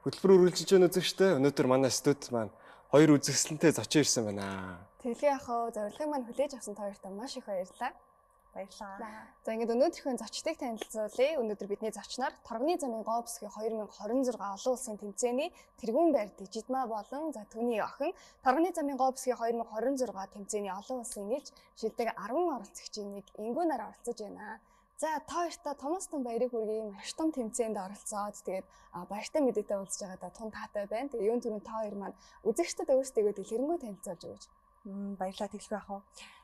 Хөтөлбөр үргэлжилж байна үзэгчтэй. Өнөөдөр манай студ маань хоёр үзэсгэлэнтэй зочин ирсэн байна. Тэглээ ах уу, зорилгыг маань хүлээж авсан та хоёртаа маш их баярлалаа. Баярлалаа. За, ингээд өнөөдрийнхөө зочдыг танилцуулъя. Өнөөдөр бидний зочноор Торгоны замын гоо бүсгүй 2026 олон улсын тэмцээний тэргүүн байр Дижидма болон за түүний охин Торгоны замын гоо бүсгүй 2026 тэмцээний олон улсын элч шилдэг 10 оролцогчийн нэг Ингүүнаар оролцож байна. За, та хоёртаа томоос том баярыг хүргэе. Маш том тэмцээнд оролцоод тэгээд баяртай мэдээтэй уулзж байгаадаа тун таатай байна. Тэгээд юун түрүүн та хоёр маань үзэгчдэд өөрсдийгөө дэлгэрэнгүй танилцуулж өгөөч. Баярлалаа, Тэглэхүй ах уу.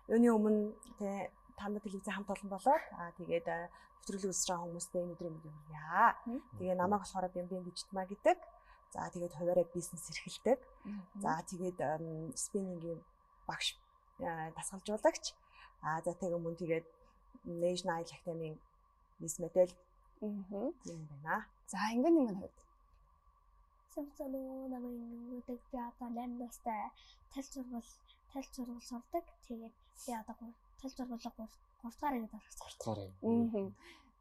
Юуны өмнө тэ та нар телевизийн хамт олон болоод тэгээд нэвтрүүлэг үзэж байгаа хүмүүстээ энэ өдрийн мэндийг хүргье. Тэгээ намайг болохоор Бямбин Дижитма гэдэг. За, тэгээд хувиараа бизнес эрхэлдэг. За, тэгээд spinning-ийн багш, дасгалжуулагч. За, тэгээ мөн тэгээд National Idol Academy-ийн Miss Model юм байна. За, Ингүүний маань хувьд. Сайн уу, намайг Ингэдэг, би одоо 8 настай, тал зургал сурдаг. Тэгээд би одоо тал зургуулга 3 дугаар ангид орсон. 3 дугаар анги.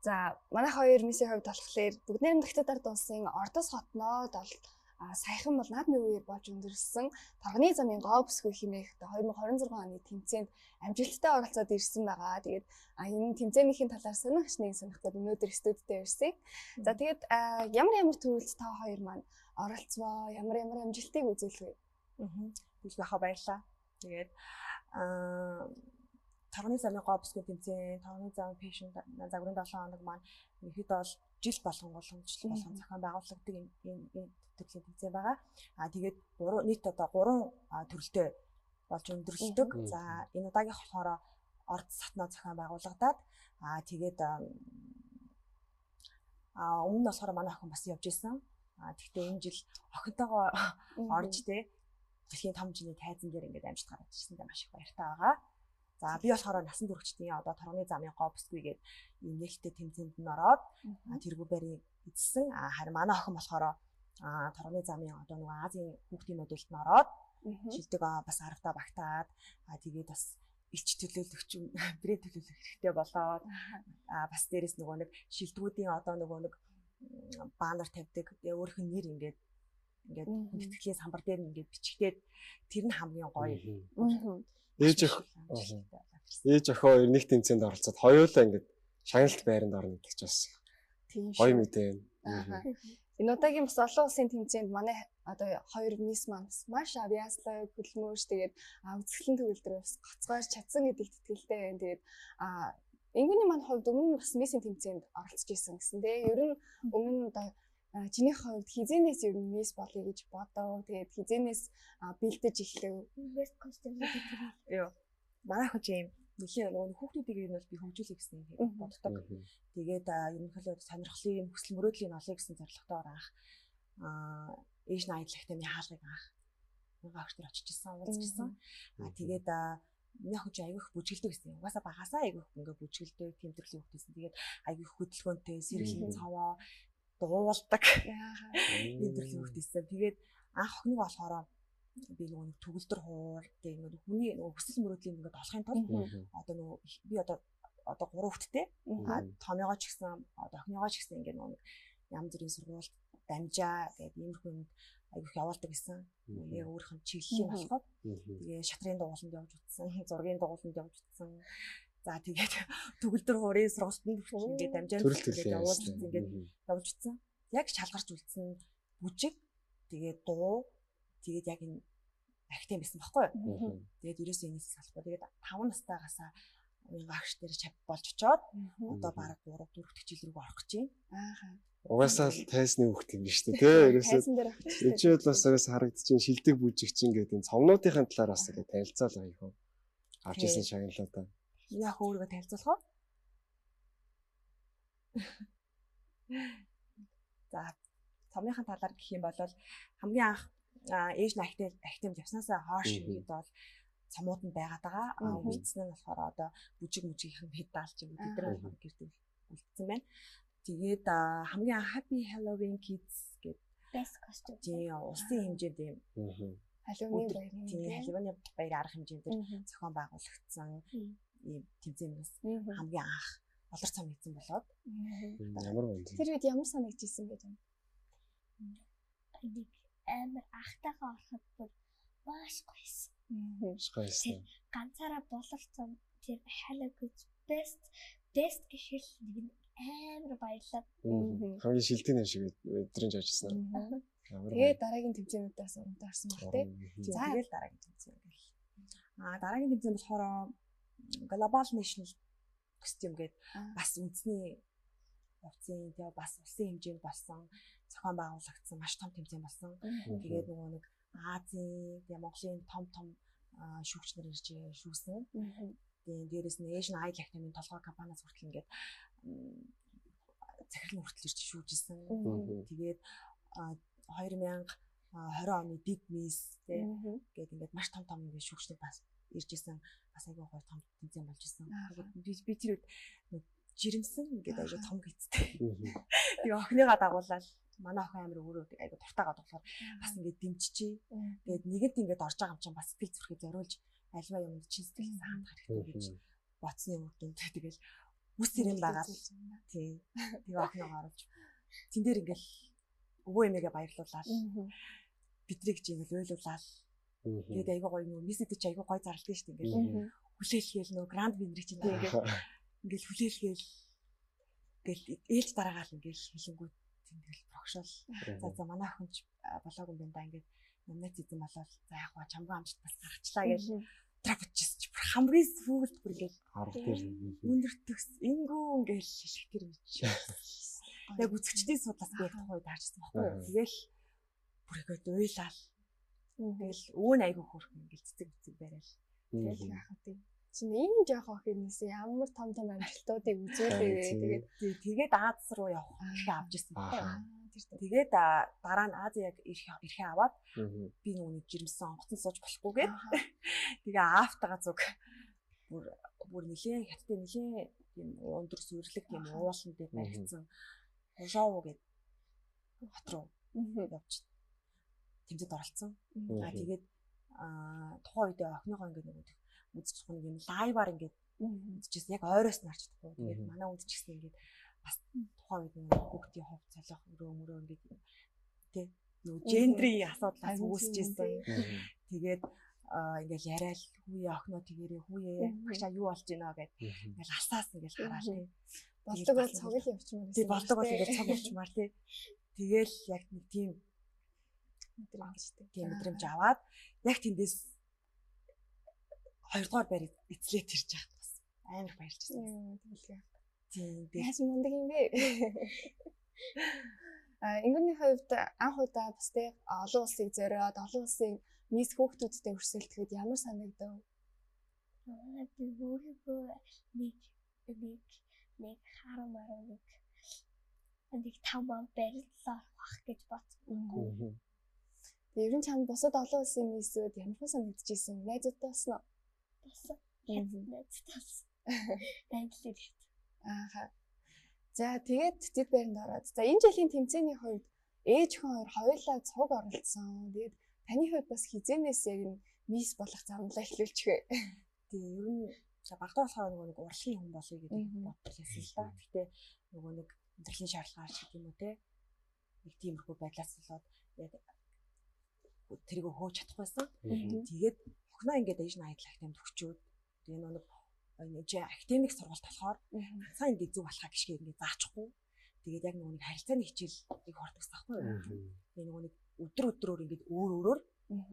За, манай хоёр миссийн хувьд болохоор бүгд найрамдах Хятадаар дуусан Ордос хотноод бол саяхан бол наадмын үеэр болж өндөрсөн Торгоны замын гоо бүсгүй хэмээх 2026 оны тэмцээнд амжилттай оролцоод ирсэн байгаа. Тэгээд энэ тэмцээнийхин талаар сонирхч нэг сонирх гээд өнөөдөр студидтэй ирсэн. За, тэгээд ямар ямар төрөлд та хоёр маань оролцвоо, ямар ямар амжилтыг үзүүлвэ? Тэглэхүй ахаа, баярлалаа. Тэгээд Торгоны замын гоо бүсгүй тэмцээн, Торгоны зам fashion загварын 7 хоног маань ерөнхийдөө бол жил болгон, уламжлал болгон зохион байгуулагддаг энэ төрлийн тэмцээн байгаа. Тэгээд гурван нийт одоо гурван төрөлтэй болж өндөрлөдөг. За, энэ удаагийнх болохоор Ордос хотноо зохион байгуулагдаад тэгээд өмнө нь болохоор манай охин бас явж исэн. Тэгтээ энэ жил охинтойгоо орж те дэлхийн том жиний тайзан дээр ингээд амжилт гаргаж ирсэндээ маш их баяртай байгаа. За, би болохоор насан туршидтын одоо Торгоны замын гоо бүсгүй гээд ийм нээлттэй тэмцээнд нь ороод тэргүү байрыг эзэлсэн. Харин манай охин болохоор Торгоны замын одоо нөгөө Азийн хүүхдийн модельд нь ороод шилдэг бас 10-таа багтаад, тэгээд бас элч төлөөлөгч, брэнд төлөөлөх хэрэгтэй болоод, бас дээрэс нөгөө нэг шилдэгүүдийн одоо нөгөө нэг баннер тавьдаг. Тэгээ өөрийнх нь нэр ингээд хүндэтгэлийн самбар дээр нь ингээд бичигдээд, тэр нь хамгийн гоё. Ээж охин хоёр нэг тэмцээнд оролцоод хоёулаа ингээд шагналт байранд орно гэдэг чинь бас гоё мэдээ. Энэ удаагийн бас олон улсын тэмцээнд манай одоо хоёр мисс маань бас маш авьяаслаг, хөлмөөш, тэгээд үзэсгэлэн төгөлдөр бас гоцгойр чадсан гэдэгт итгэлтэй байна. Тэгээд Ингүүний маань хувьд өмнө бас миссийн тэмцээнд оролцож исэн гэсэн тийм. Ер нь өмнө одоо чиний хувьд хэзээнээс ер нь мисс болъё гэж бодов? Тэгээд хэзээнээс бэлдэж эхлэв? Best costume гэдэг. Йоо. Манай хүн чинь юм нэлийн нөгөө хүүхдүүдийг ер нь бол би хөгжүүлэх гэсэн боддог. Тэгээд ерөнхийдөө сонирхлын, хүсэл мөрөөдлийн олъё гэсэн зорилготойгоор анх Asian Idol Academy хаалгыг анх мянга агш дээр очиж исэн, уулзчихсан. Тэгээд миний охин чинь аягүй их бүжгэлдэг гэсэн. Угаасаа багасаа аягүй их ингээ бүжгэлдэг, тийм төрлийн хүүхэд байсан. Тэгээд аягүй их хөдөлгөөнтэй, сэргэлэн цовоо дуулдаг. Тийм төрлийн хүүхэд байсан. Тэгээд анх охиныг болохоор би нөгөө нэг төгөлдөр хуур, тэгээ нөгөө хүний нөгөө хүсэл мөрөөдлийн ингээд олохын тулд одоо нөгөө би одоо гурван хүүхэдтэй. Томьёогоо ч гэсэн, одоо охиныгоо ч гэсэн ингээд нөгөө нэг янз бүрийн сургуульд дамжаа гэдэг иймэрхүү юмд аягүй их явуулдаг гэсэн. Яг өөрийнх нь чиглэлийн болоход. Тэгээ шатрын дугууланд явж утсан, зургийн дугууланд явж утсан. За, тэгээд төгөлдөр хуурын сургалтанд хүртэл ингээд дамжаанд ингээд явуулж, ингээд явж утсан. Яг шалгарч үлдсэн бүжиг, тэгээд дуу, тэгээд яг энэ академи байсан байхгүй юу. Тэгээд ерөөсөө энэс салахгүй. Тэгээд 5 настайгаасаа уянга агш дээр чав болж очоод одоо бараг 3 4 дахь жил рүү орох гэж байна. Угаасаа л тайзны хүүхд юм биш үү те. Ерөөсөө Тайзан дээр авчихсан. энэ ч бол бас угаасаа харагдчихээн, шилдэг бүжигчин гэдэг энэ цомнуудын талаар бас ингээд танилцаал байгаа юм. Авч ирсэн шагналуудаа. Миний охин өөрийгөө танилцуулах уу? За, цомныхын талаар гэх юм бол хамгийн анх Asian Academy явснаасаа хойш ихэд бол цомууд нь байгаад байгаа. Үлдсэн нь болохоор одоо бүжиг мүжигийнх нь медаль ч юм уу, тэд нар болохоор гэрт үлдсэн байна. Тэгээд хамгийн анх Happy Halloween Kids гэдэг Best costume. Тийм, улсын хэмжээнд ийм Halloween баярын тийм, Halloween баярын арга хэмжээнд дээр зохион байгуулагдсан ийм тэмцээнээс хамгийн анх болор цом хийсэн болоод Ямар байна. Тэр үед ямар санагдчихсэн бэ? Нэг амар ахтайгаа ороход бүр маш гоёсэн. Маш гоёсэн. Ганцаараа болорцсон тэр hello гэж best best гэхэл нэг амар баярлаа. Хамгийн шилдэг юм шиг өдрийн жажсан. Тэгээ дараагийн тэмцээнүүдээс урамтай орсон баг тий. За тэгэл дараагийн тэмцээн гэл. Аа дараагийн тэмцээн болохоор Global National костюм гээд бас үндэсний хувцсын тэгээ бас улсын хэмжээнд болсон зохион байгуулагдсан маш том тэмцээн болсон. Тэгээд нөгөө нэг Азийн тэгээ Монголын том том шүүгч нар ирж шүүсэн. Тэгээд дээрээс нь Asian Idol Academy-ийн толгой компаниас хүртэл ингээд захирал хүртэл ирж шүүжсэн. Тэгээд 2020 оны Big Miss тэ гээд ингээд маш том том ингээд шүүгч нар бас ирж исэн. Бас айгүй гоё том тэмцээн болж исэн. Би тэр үед жирэмсэн ингээд айгүй том гизтэй. Тэгээ охиныгаа дагуулаад манай охин амар өөрөө айгүй дуртайгаа болохоор бас ингээд дэмжчихье. Тэгээд нэгэнт ингээд орж байгаа юм чинь бас сэтгэл зүрхээ зориулж альва юмд чин сэтгэл хандах хэрэгтэй гэж бодсны үр дүнд тэгэл үс ирэм байгаа л тий. Тэгээ охиныгаа оруулж тэн дээр ингээд өвөө эмээгээ баярлуулаад бидрийг чи ингээд уйлуулаад тэгээд айгүй гоё нөө мисэд чи айгүй гоё зарлдаг шүү дээ ингээд хүлээлгээл нөө гранд винер чи тий ингээд хүлээлгээл ингээл ээлж дараагаал ингээл хэлэнгүүт тэгэл прогшоол. За за манай охин ч болоогүй юм байна да ингээд номинац эзэн болоод за яг ба чамгүй амжилт бас гаргачлаа гэж трапчс чи бүр хамгийн сүүлд бүр ингээл арга дээр өндөр төгс ингүү ингээл шишгтэр тэр үуч. Яг үзэгчдийн судлаас би яг тухайн үед харчихсан байхгүй юу. Тэгэл бүр ингээд уйлаал. Тэгэл өвөө нь айгүй хөөрхөн ингээл цэцэг цэцэг барайл. Тэгэл яах вэ? Чинь энэ жоох охин нэсээ ямар том том амжилтуудыг үзүүлээ. Тэгээд тэгээд Аз руу явах эрхээ авч ирсэн байхгүй юу. Тэгээд дараа нь Ази яг эрхээ аваад би нүуний жирэмсэн онгоцон сууж болохгүй гээд тэгээ аавтайгаа зүг бүр нилээн хятадын нилээн тийм өндөр сүрлэг тийм уулан дээр баригдсан Хужоу гээд хот руу явж тэмцээд оролцсон. Аа тэгээд тухайн үед охиныгоо ингээд нөгөө үзэж чадах нэг юм лайваар ингээд үзчихсэн. Яг ойроос нь харж чадахгүй. Тэгээд манай үнд ч гэсэн ингээд бас тухайн үед нэг хүүхдийн хувь цолох өрөө мөрөө ингээд тэ нөгөө гендрийн асуудлаас үүсчихсэн. Тэгээд ингээд яриад хүүе охиноо тэгэрээ хүүе багшаа юу болж байна гэд ингээд алсаас ингээд хараал тэ. Болдог бол цог л явчмаар байсан. Тий болдог бол ингээд цог явчмаар тий. Тэгэл яг нэг тийм мэдрэмжтэй. Тийм мэдрэмж аваад яг тэндээс хоёрдугаар байр эцлээд ирж байхад бас амар баярлжсэн. Тэгэл яах. Тийм. Яаж мундаг юм бэ? Ингүүний хувьд анх удаа бас тэг олон улсыг зориод олон улсын мисс хүүхдүүдтэй өрсөлдөхэд ямар санагдав? Би өөрийгөө нэг нэг харам марам нэг 5 барилдаа орох гэж бодсон. Тэгээ ер нь чамд бусад олон улсын миссүүд ямар хүн санагдчихсэн? Найзуудтай болсон уу? Болсон. Найзуудтай болсон. Англи хэлтэй. Ааха. За тэгээд тэд байранд ороод. За энэ жилийн тэмцээний хувьд ээж хон хоёр хоёулаа цуг оролцсон. Тэгээд таны хувьд бас хизээнээс яг энэ мисс болох замналаа эхлүүлчих вэ? Тэгээ ер нь багтаа болохоор нөгөө нэг урлагийн хүн болъё гэдэг боддог байсан л да. Гэхдээ нөгөө нэг амьдралын шаардлагаар ч гэдэг юм уу те. Нэг тиймэрхүү байдлаас болоод яг тэрийг хөөж чадахгүйсэн. Тэгээд охиноо ингээд Asian Idol Academy-д өгчөөд тэгээ нөгөө нэг академик сургалт болохоор ганцхан ингээд зөв алхаа гიშгээ ингээд заачихгүй. Тэгээд яг нөгөө нэг харилцааны хичээл их ордог байхгүй юу. Тэгээ нөгөө нэг өдөр өдрөөр ингээд өөр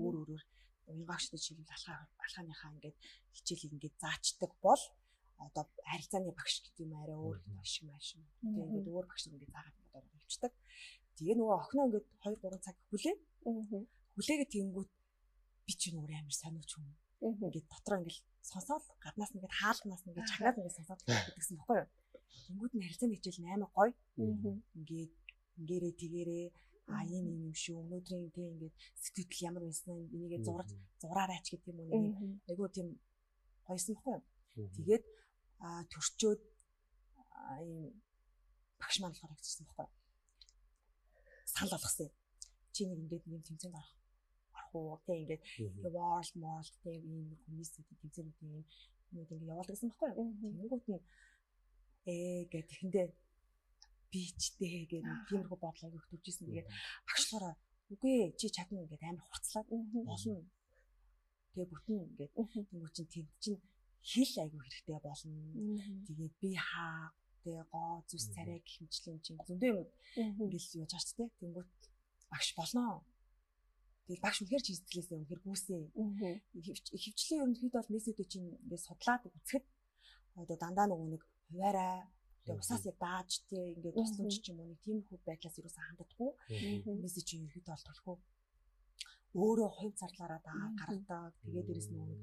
өөрөөр уянгаагчтай жишээлбэл алхааныхаа ингээд хичээлийг ингээд заачдаг бол одоо харилцааны багш гэдэг юм арай өөр багш юм ааш юм. Тэгээ ингээд өөр багш нар ингээд заагаад ингээд оруулчихдаг. Тэгээ нөгөө охиноо ингээд 2 3 цаг хүлээ. Хүлээгээ тэгэнгүүт би чинь өөр амар сониуч юм. Ингээд дотроо ингээд сонсоол гаднаас ингээд хаалганаас ингээд чагнаад ингээд сонсоод гэдгсэн баггүй юу. Тэнгүүд нь харилцааны хичээл нь амар гоё. Ингээд ингээрээ тэгээрээ а ийм ийм юм шүү. Өнөөдрийн тэг ингээд сэтгэл ямар байсан энийгээ зураарай ч гэдэг юм уу нэг айгуу тийм гоёсон баггүй юу. Тэгээд төрчөөд ийм багш маань болохоор хэлсэн баггүй юу. Санал болгосон юм. Чи нэг ингээд нэг тэмцээнд орох уу тэг ингээд world moral тэг ийм комиссүүдийн тэмцээнүүдийн юм юмуд ингээд явуулдаг гэсэн баггүй юу. Тэнгүүт нь гээд тэгэхэндээ би ч дээ гээд тиймэрхүү бодол аяг төвжсэн. Тэгээд багшлаараа Үгүй чи чадна ингээд амар хурцлаад болно. Тэгээ бүтэн ингээд тэнгуү чин тэнд чин хэл айгүй хэрэгтэй болно. Тэгээд би хаа тэгээ гоо зүс царай гэх мэтлийн чин зөндөө юм ингээл яаж чаач те. Тэнгүүт багш болно. Тэгэл багш үнэхээр чи сэтгэлээсээ үнэхээр гүйсэн. Хөвчлэн ерөнхийдөө бол мессежүүдийг чинь ингээд судлаад үзэхэд одоо дандаа нөгөө нэг хуваарай тэгээ усаас яг дааж те ингээд тусламж ч юм уу нэг тиймэрхүү байдлаас юусаа ханддаггүй. Мессеж чинь ерөнхийдөө бол төлхөө өөрөө хувь зарлаараа дагаа гаргадаг. Тэгээ дээрэс нөгөө нэг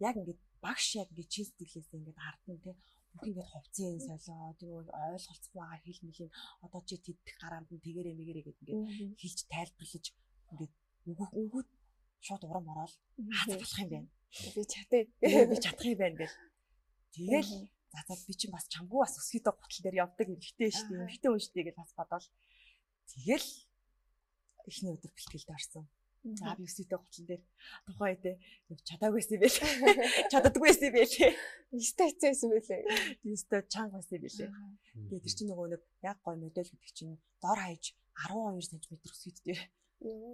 яг ингээд багш яг ингээд чи сэтгэлээсээ ингээд хардна те бүх ингээд хувцсын солио тэгээ ойлголцохгүй байгаа хэл мөлийн одоо чи тэдэх гараанд нь тэгэрэ мэгэрэ гэд ингээд хэлж тайлбарлаж ингээд өгөх шууд урам ороод хаац болох юм байна. Би чадъя. Би чадах юм байна гэл. Тэгэл за би чинь бас чамгүй бас өсгийдөө гутал дээр явдаг эмэгтэй шүү дээ. Эмэгтэй хүн шүү дээ гэж бас бодоол. Тэгэл эхний өдөр бэлтгэлд орсон. За би өсгийдөө гутлан дээр тухайн үедээ чадаагүй байсан юм байлээ. Чаддаггүй байсан юм байлээ. Өстой хэцүү байсан байлээ. Өстой чанга байсан юм байлээ. Тэгээд тэр чинь нөгөө нэг яг гой модель гэдэг чинь дор хаяж 12 см өсгийд дээр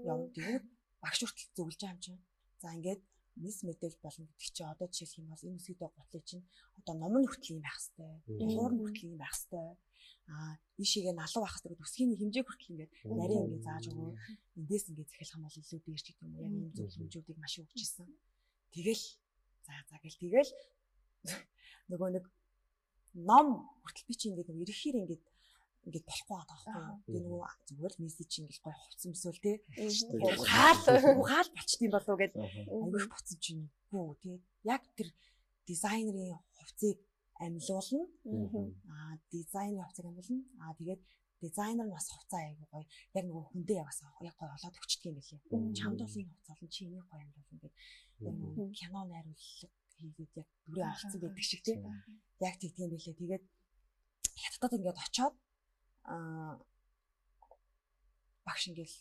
яв. Тэгээд багш хүртэл зөвлөж байгаа юм чинь. За ингээд мис модель болно гэдэг чинь одоо жишээлх юм бол энэ өсгийдөө гутлыг чинь одоо ном нь хүртэл юм байх хэвээр, хуур нь хүртэл юм байх хэвээр. Аа ийшээгээ налуу байх хэвээр гэдэг өсгийн хэмжээг хүртэл ингээд нарийн ингээд зааж өгөө. Эндээс ингээд захиалах юм бол илүү дээр ч гэдэг юм уу. Яг ийм зөвлөмжүүдийг маш их өгч ирсэн. Тэгэл за гэл тэгэл нөгөө нэг ном хүртэл би чинь ингээд нөгөө ирэхээр ингээд болохгүй байгаа байхгүй юу. Тэгээ нөгөө зүгээр л мессеж ингээд гоё хувцсан мөсөөл те. Ухаал болчт юм болов уу гэд айгүй их буцсан чинь үгүй те. Яг тэр дизайнерын хувцсыг амьлуулна. Аа дизайнерын хувцсыг амьлуулна. Аа тэгээд дизайнер нь бас хувцаа айгүй гоё. Яг нөгөө хүндээ яг бас яг гоё олоод өгчдөг юм билээ. Чамд бол энэ хувцас олон чи энийг гоё амьлуулна гэд. Яг нөгөө кино найруулга хийгээд яг дүрээ олцсон байдаг шиг те. Яг тэгдэг юм билээ. Тэгээд хятадд ингээд очоод багш ингээл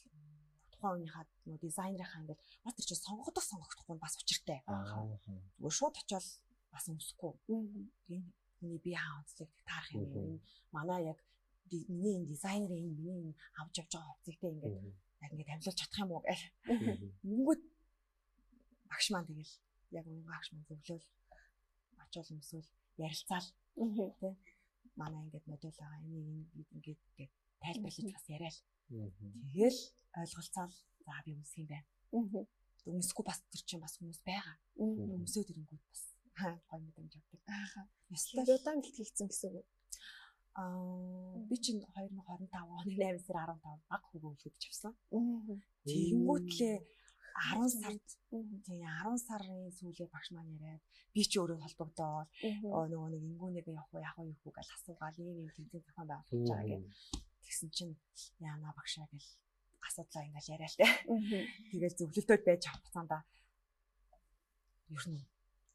тухайн үеийнхаа нөгөө дизайнерынхаа ингээл бас тэр чинь сонгохдохгүй бас учиртай. Зүгээр шууд очиод бас өмсөхгүй. Энэ хүний бие хаан онцлог таарах юм. Энэ манай яг миний энэ дизайнерын энэ миний энэ авч явж байгаа хувцсагтэй ингээд яг ингээд амьлуулж чадах юм уу гэх. Ингэнгүүт багш маань тэгэл яг үнэн багш маань зөвлөөл очиод өмсөөл ярилцаал тэ. Манай ингээд модель байгаа энийг ингээд ингээд тайлбарлаж бас яриал. Тэгэл ойлголцоол за би өмсөх юм байна. Өмсөхгүй бас тэр чинь бас хүмүүс байгаа. Өмсөөд ирэнгүүт бас гоё мэдрэмж авдаг. Ёстой удаан бэлтгэгдсэн гэсэн үг. Би чинь 2025 оны 8 сарын 15 баг хүүгөө үлгэж авсан. Тэгэнгүүтлээ 10 сард тийм 10 сарын сүүлээр багш маань яриад би ч өөрөө холбогдоол нөгөө нэг ингүүнээ явах уу яах уу юу гэж асуугаал ийм ийм тэмцээн зохион байгуулж байгаа гэд тэгсэн чинь яана багшаа гэл асуудлаа ингээл яриа л те. Тэгэл зөвлөлтөд байж авах хугацаанд ер нь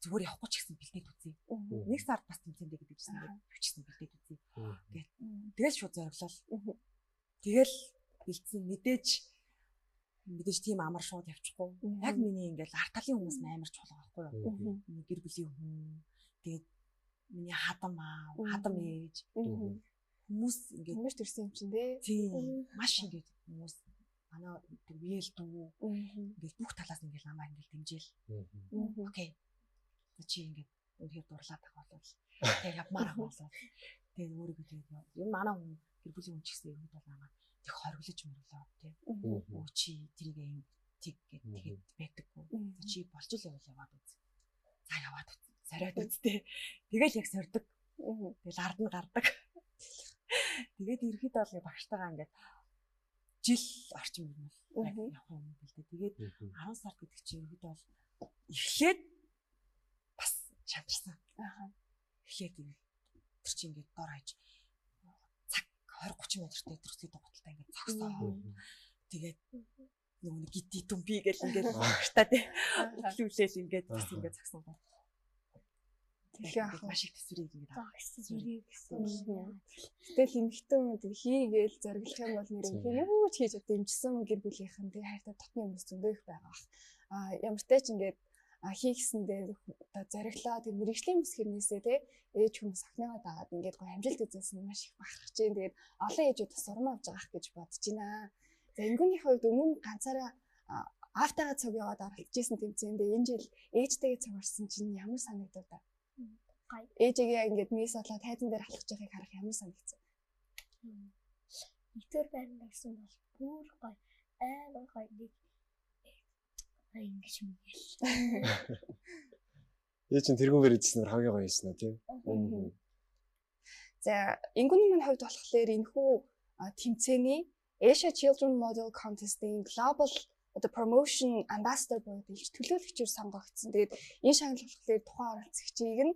зүгээр явахгүй ч гэсэн бэлдээд үзье. Нэг сард бас тэмцээндээ гэдэг чинь ингээд бичсэн бэлдээд үзье. Гэт тэгэл шууд зориглол. Тэгэл бэлдсэн мэдээж тийм амар шууд явчихгүй. Яг миний ингээл арт талын хүмүүс амар чухал байхгүй юу? Миний гэр бүлийн хүн, тэгээд миний хадам аав, хадам ээж. Хүмүүс ингээд хүмүүс төрсэн юм чинь тий. Тийм. Маш ингээд хүмүүс манай тэр үеэл дүү ингээд бүх талаас ингээд намайг ингээд дэмжээл. Окей. Чи ингээд үнэхээр дурлаад байгаа бол тэг явмаар байгаа бол тэгээд өөрийгөө тэгээд энэ манай хүн гэр бүлийн хүн ч гэсэн ерөнхийдөө бол намайг тэг хориглож мөрлөө тий. Өө чи тэрийг юм тэг гэд тэгээд байдаггүй. Чи болж л явал яваад үз. За яваад үз. Сориод үз тий. Тэгэл яг сордог. Тэгэл ард нь гардаг. Тэгээд ерөнхийдөө бол багштайгаа ингээд жил орчим юм бол яг явах юм бэл дээ. Тэгээд 10 сард гэдэг чинь ерөнхийдөө бол эхлээд бас шантарсан. Эхлээд тэр чинь ингээд дор хаяж 20 30 метртэй төрсгий дугуйталтай ингээд зогсоо. Тэгээд нөгөө нэг гидий дүмби гэл ингээд багштай тий. Өглөөлөл ингээд бас ингээд зогсон гоо. Тэгэхээр маш их төсвөрийг ингээд төсвөрийг гэсэн. Гэтэл эмэгтэй хүмүүс хийгээл зориглох юм бол нэр үнэхээр юу ч хийж дэмжсэн гэр бүлийнхэн тий хайртай дотны хүмүүс зөндөө их байгаа бах. А ямартай ч ингээд хийхсэндээ одоо зориглоо тэг мэрэгжлийн бүс хэрнээсээ тий ээж хүмүүс охиныгоо дагаад ингээд гоё амжилт үзүүлсэн маш их бахархаж байна. Тэгээд олон ээжүүд бас сурам авч байгаа х гэж бодож байна. За Ингүүний хувьд өмнө ганцаараа аавтайгаа цуг яваад оролцож исэн тэмцээндээ энэ жил ээжтэйгээ цуг орсон чинь ямар санагдав та? Гоё. Ээжигээ ингээд мис болоо тайзан дээр алхаж байгааг харах ямар санагдсан? Нэгдүгээр байранд орсон бол бүр гоё. Амар гоё нэг ингэж мэгэл. Ээж чинь тэргүүн бэр идсэн хамгийн гоё юмсан уу тийм. За Ингүүний маань хувьд болохоор энэхүү тэмцээний Asia Children Model Contest-ийн Global одоо promotion ambassador буюу дэлж төлөөлөгчөөр сонгогдсон. Тэгээд энэ шагнал болохоор тухайн оролцогчийг нь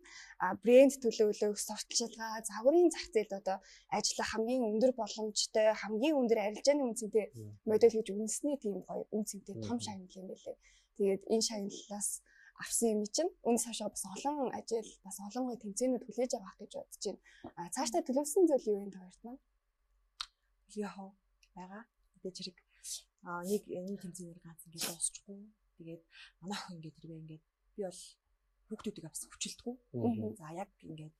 брэнд төлөөлөх, сурталчилгаа, загварын зах зээлд одоо ажиллах хамгийн өндөр боломжтой, хамгийн өндөр арилжааны үн цэнтэй модель гэж үнэлсэний тийм гоё үн цэнтэй том шагнал юм байлээ. Тэгээд энэ шагналаас авсан юм чинь үнэс хашаа бас олон ажил, бас олон гоё тэмцээнүүд хүлээж авах гэж бодож байна. Цаашдаа төлөвлөсөн зүйл юу вэ та хоёрт маань? Яг байгаа. Мэдээж хэрэг нэг энэ тэмцээнээр ганц ингээд дуусчихгүй. Тэгээд манай охин ингээд тэрвээ ингээд би бол хүүхдүүдийг авсан хүчилдэггүй. За яг ингээд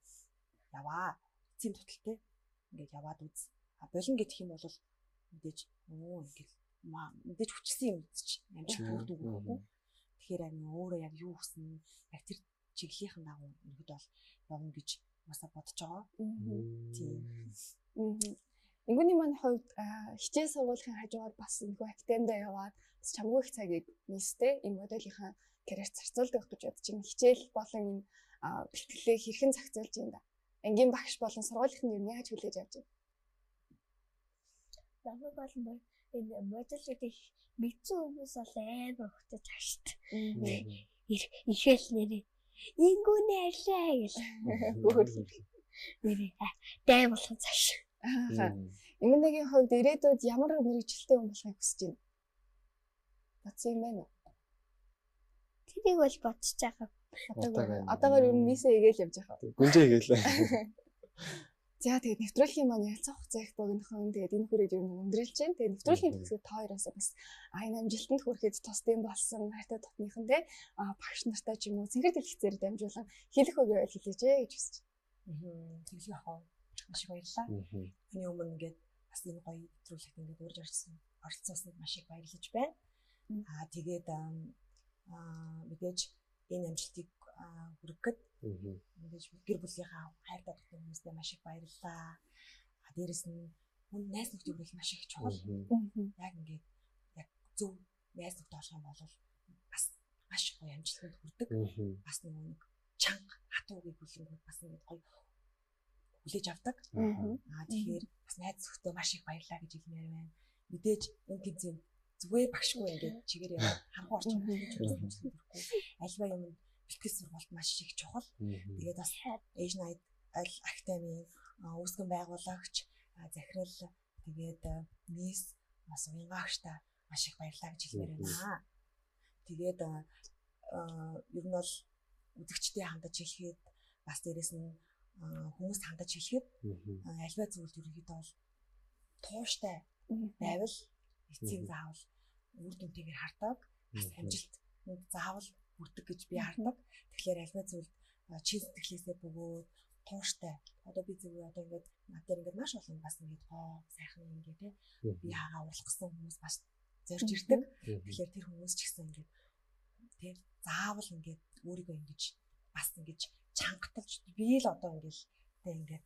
яваа. Эцсийн туталтай ингээд яваад үз. А болон гэх юм бол мэдээж ингээд мэдээж хүчилсэн юм чи амжилт үр дүн өгөхгүй. Тэгэхээр яг өөрөө яг юу хүснэ яг тэр чиглэлийн дагуу ерхэд бол явна гэж угаасаа бодож байгаа. Тийм. Ингүүний маань хувьд хичээл сургуулийн хажуугаар бас энэхүү академидаа яваад бас чамгүй их цагийг мистэй энэ моделийнхаа карьерт зарцуулдаг гэж бодож байна. Хичээл болон энэ бэлтгэлээ хэрхэн зохицуулж байна да? Ангийн багш болон сургуулийн нь юу яаж хүлээж авч байна? Намайг бол энэ моделүүдийг мэдсэн хүмүүс бол амар хөтөж харшд. Ихээл нэрээ Ингүүний арилаа гэл. Нэрээ дай болгон цааш. Ингүүнийгийн хувьд ирээдүйд ямар мэргэжилтэй хүн болохыг хүсэж байна? Бодсон юм байна уу? Тэрийг бол бодож байгаа. Одоогоор ер нь мисээ игээл явж байгаа. Гүнжээ игээл. За тэгээд нэвтрүүлгийн маань ярилцах хугацаа их богинохон. Тэгээд энэ хүрээд ер нь өндөрлөж байна. Тэгээд нэвтрүүлгийн төгсгөлд та хоёроос бас энэ амжилтанд хүрэхэд тусдсан болсон хайртай дотныхан те багш нартай ч юм уу цэнхэр дэлгэцээр дамжуулан хэлэх үг байвал хэлээч гэж хүсэж байна. Тэглэх ах уу. Маш их баярлалаа. Миний өмнө ингээд бас энэ гоё нэвтрүүлэгт ингээд урьж оролцсоосод маш их баярлаж байна. Аа тэгээд мэдээж энэ амжилтыг хүргэхэд мэдээж гэр бүлийнхаа хайртай дотны хүмүүстээ маш их баярлалаа. Дээрэс нь хүн найз нөхдөд хүрэл маш их чухал. Яг ингээд яг зөв найз нөхдөд болох юм бол бас маш гоё амжилтанд хүрдэг. Бас нэг чанга хатуу үгийг хүлэнгүүд бас ингээд гоё хүлээж авдаг. Тэгэхээр бас найз нөхдөд маш их баярлалаа гэж хэлмээр байна. Мэдээж энэ тэмцээнд зүгээр багшгүй ингээд чигээр яваад харанхуй орчин амжилтанд хүрэхгүй. Альва юмд бэлтгэл сургалт маш их чухал. Тэгээд бас Asian Idol Academy үүсгэн байгуулагч, захирал, тэгээд мисс бас уянгаагчтай маш их баярлалаа гэж хэлмээр байна. Тэгээд ер нь бол үзэгчтэй хандаж хэлэхэд бас дээрэс нь хүмүүст хандаж хэлэхэд альва зүйлд ерөнхийдөө бол тууштай байвал эцсийн заавал үр дүнтэйгээр хардаг. Бас амжилт заавал бүрдэг гэж би хардаг. Тэгэхээр альва зүйлд чин сэтгэлээсээ бөгөөд тууштай. Одоо би зүгээр одоо ингээд над дээр ингээд маш олон бас ингээд гоо сайхан ингээд те би хагаа урлах гэсэн хүмүүс бас зорж ирдэг. Тэгэхээр тэр хүмүүс ч гэсэн ингээд те заавал ингээд өөрийгөө ингэж бас ингэж чангаталж би л одоо ингээд те ингээд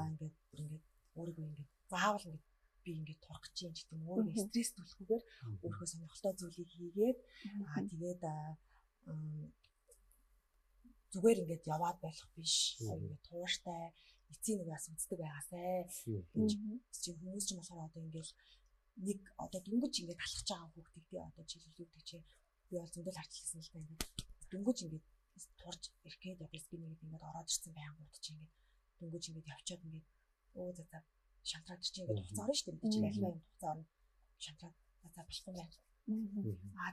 ингээд бүр ингээд өөрийгөө ингээд заавал ингээд би ингээд турах гэж юм ч гэдэм өөрийгөө стресс түлхүүгээр өөрийнхөө сонирхолтой зүйлийг хийгээд тэгээд зүгээр ингээд яваад байх биш. Ингээд тууштай эцсийн нэг бас үздэг байгаасай гэж чинь хүмүүс ч болохоор одоо ингээд нэг одоо дөнгөж ингээд алхаж байгаа хүүхдийг тий одоо жишээлбэл юу гэдэг чи би бол зөндөл харчлсан л да ингээд дөнгөж ингээд турж ирэх гээд одоо би нэг ингээд ороод ирсэн байнгут чи ингээд дөнгөж ингээд явчаад ингээд өө за за шантраад чи ингээд хуцаа орно шүү дээ. Мэдээж альва юм хуцаа орно. Шантраад за болохгүй байна.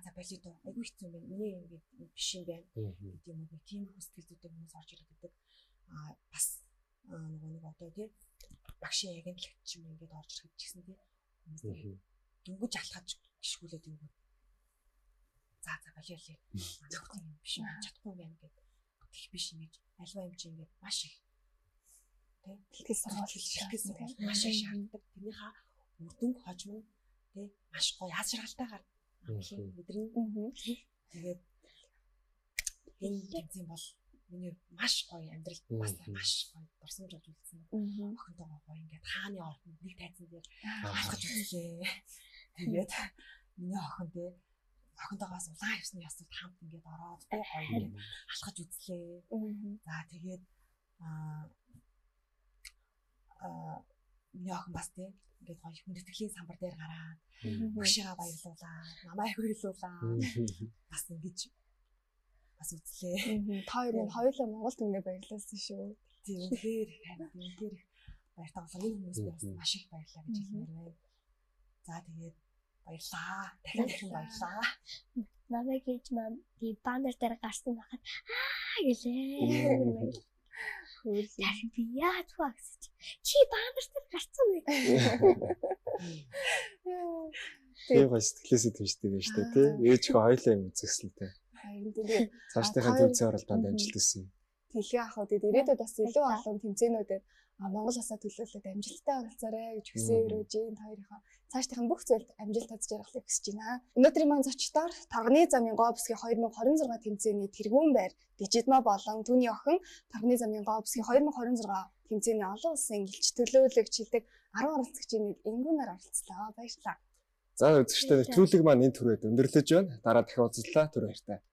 За болио доо. Айгүй хэцүү юм байна. Миний ингээд биш юм байна гэдэг юм уу. Нэг тийм сэтгэл зүйтэй хүмүүс орж ирээд байдаг. Бас нөгөө нэг одоо тий багшийн агентлагч юм ингээд орж ирэхэд ч гэсэн тий хүмүүс дөнгөж алхаж гიშгүүлээд ингэв. За за болио лээ. Зөвхөн юм биш юм чадахгүй юм байна гэдэг. Тэх биш ингэж альва юм чи ингээд маш их тий бэлтгэл сургууль маш их шаарддаг. Тэрнийхээ үр дүнг хожим нь Тэ маш гоё аз жаргалтайгаар амтлан мэдэрнэ. Тэгээд энэ тэмцээн бол миний маш гоё амьдралд бас маш гоё дурсамж болж үлдсэн. Охинтойгоо гоё ингээд хааны ордонд нэг тайзан дээр алхаж үзлээ. Тэгээд миний охин те охинтойгоос улаан хивсний ясалд хамт ингээд ороод тэ гоё ингээд алхаж үзлээ. За тэгээд миний охин бас те ингээд гоё хүндэтгэлийн самбар дээр гараад багшигаа баярлуулаа, намайг баярлуулаа. Бас ингэж бас үзлээ. Та хоёр нь хоёулаа Монгол түмнээ баярлуулсан шүү. Тийм, үнэхээр үнэхээр их баяртай болоо. Энэ хүмүүстээ бас маш их баярлалаа гэж хэлмээр байна. За тэгээд баярлаа. Дахин дахин баярлаа. Намайг ээж маань тийм баннер дээр гарсан байхад аа гэлээ. Харин би яаж вэ гэсэн чи чи баннер дээр гарсан үү? Тийм гоё сэтгэлээсээ тэмждэг юм шүү дээ, тий. Ээж хөө хоёлаа юм үзэсгэлэнтэй. Харин тэгээд цаашдынхаа тэмцээн оролдоонд амжилт хүсье. Тэлгээ ах уу тэгээд ирээдүйд бас илүү олон тэмцээнүүдэд Монгол улсаа төлөөлөд амжилттай оролцоорой гэж хүсэн өрөөж энэ хоёрынхоо цаашдынхаа бүх зүйлд амжилт аз жаргалыг хүсэж байна. Өнөөдрийн маань зочдоор Торгоны замын гоо бүсгийн 2026 тэмцээний тэргүүн байр Дижидма болон түүний охин Торгоны замын гоо бүсгийн 2026 тэмцээний олон улсын элч төлөөлөгч хэлдэг 10 оролцогчийн нэг ингүүнээр оролцлоо. Баярлалаа. За үзэгчдээ нэвтрүүлэг маань энэ түрээд өндөрлөж байна. Дараа дахин уулзлаа. Түр баяртай.